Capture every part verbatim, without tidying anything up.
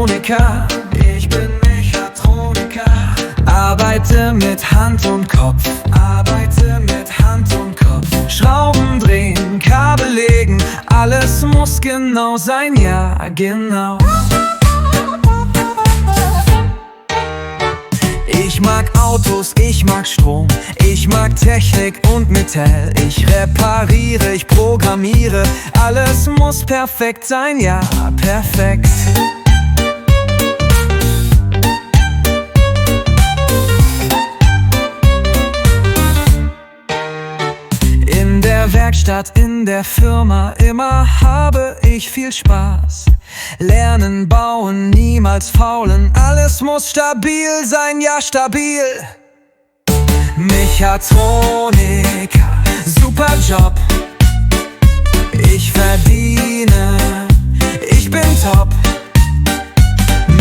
Mechatroniker, ich bin Mechatroniker. Arbeite mit Hand und Kopf, arbeite mit Hand und Kopf. Schrauben drehen, Kabel legen, alles muss genau sein, ja genau. Ich mag Autos, ich mag Strom, ich mag Technik und Metall. Ich repariere, ich programmiere, alles muss perfekt sein, ja, perfekt. In der Werkstatt, in der Firma, immer habe ich viel Spaß. Lernen, bauen, niemals faulen, alles muss stabil sein, ja stabil. Mechatroniker, super Job. Ich verdiene, ich bin top.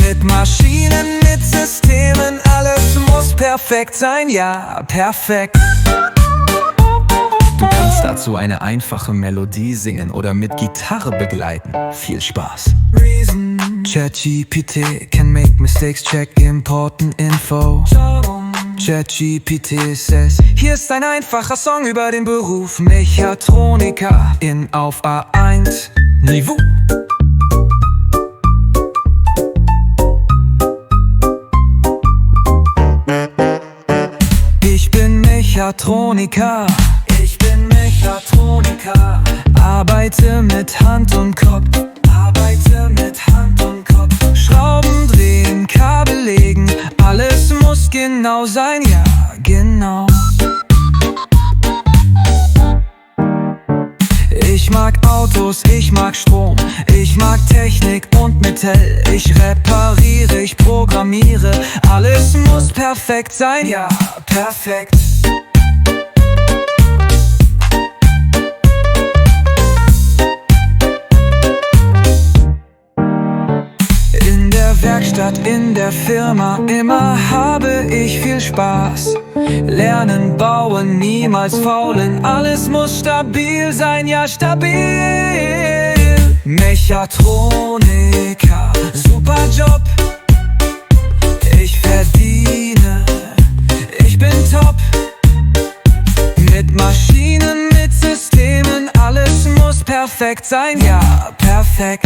Mit Maschinen, mit Systemen, alles muss perfekt sein, ja, perfekt. Du kannst dazu eine einfache Melodie singen oder mit Gitarre begleiten. Viel Spaß. Reason. ChatGPT can make mistakes, check important info. ChatGPT says, hier ist ein einfacher Song über den Beruf Mechatroniker in auf A eins Niveau. Ich bin Mechatroniker, ich bin Mechatroniker. Arbeite mit Hand und Kopf, arbeite mit Hand und Kopf. Schrauben drehen, Kabel legen, alles muss genau sein, ja, genau. Ich mag Autos, ich mag Strom, ich mag Technik und Metall. Ich repariere, ich programmiere, alles muss perfekt sein, ja, perfekt. In der Werkstatt, in der Firma, immer habe ich viel Spaß. Lernen, bauen, niemals faulen, alles muss stabil sein, ja stabil. Mechatroniker, super Job. Ich verdiene, ich bin top. Mit Maschinen, mit Systemen, alles muss perfekt sein, ja, perfekt.